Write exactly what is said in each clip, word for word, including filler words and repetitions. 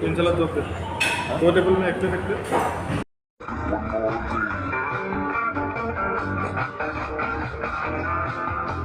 तीन सलाद, दो प्लेट। दो टेबल में एक प्लेट, एक प्लेट। One more thing.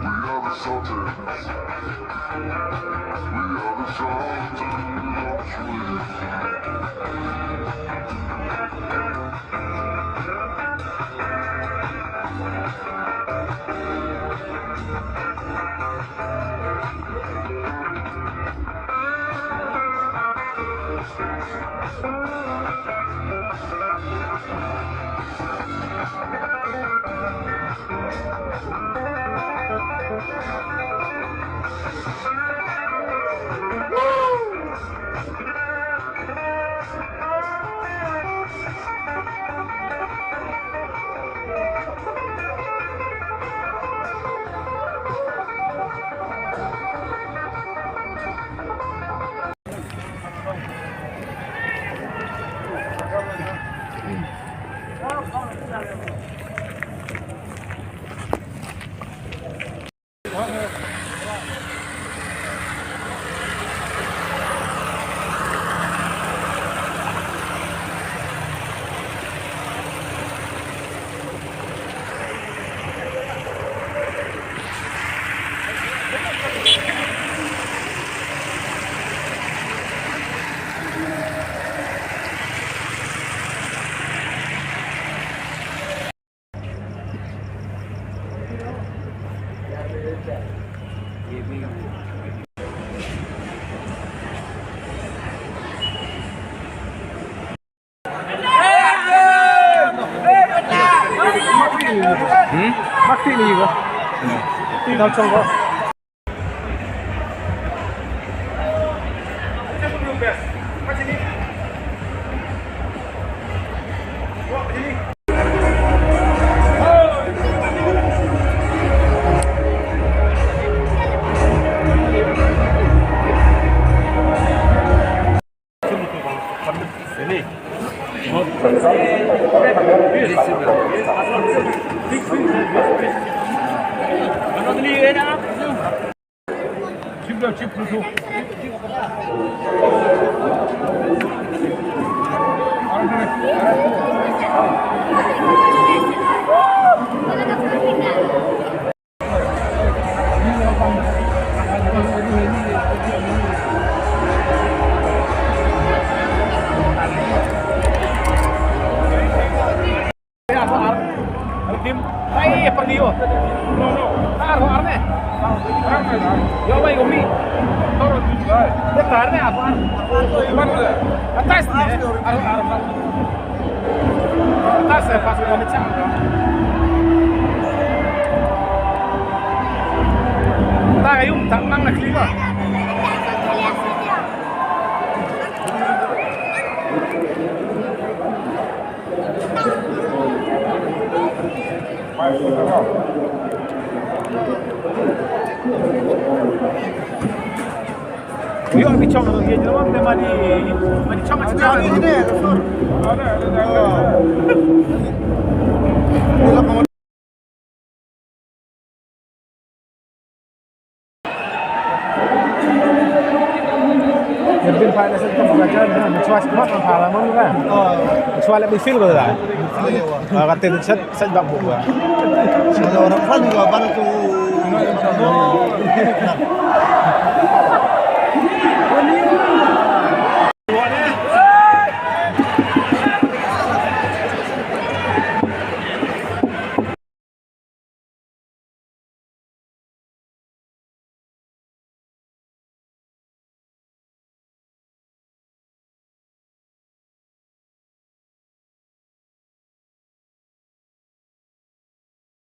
We are the Sultans. We are the Sultans. Tim. Ai, pergi yo. No, no. Ar, ar ne. Yo, bai, umi. Toro di bai. Dia tar ne apa? Atas ne. Ar, ar. Atas ne, pas udah ngecak. Tak, ayum, tak nang nak lima. Yo, bichong, ye jelo, te madi, madi chong, chong. Bin pha na sen ka pha ka na chwa chwa pha la mon ka. Chwa le bin fil ko da. Ka te set set bak bu ka. Orang pha ni ka ba tu.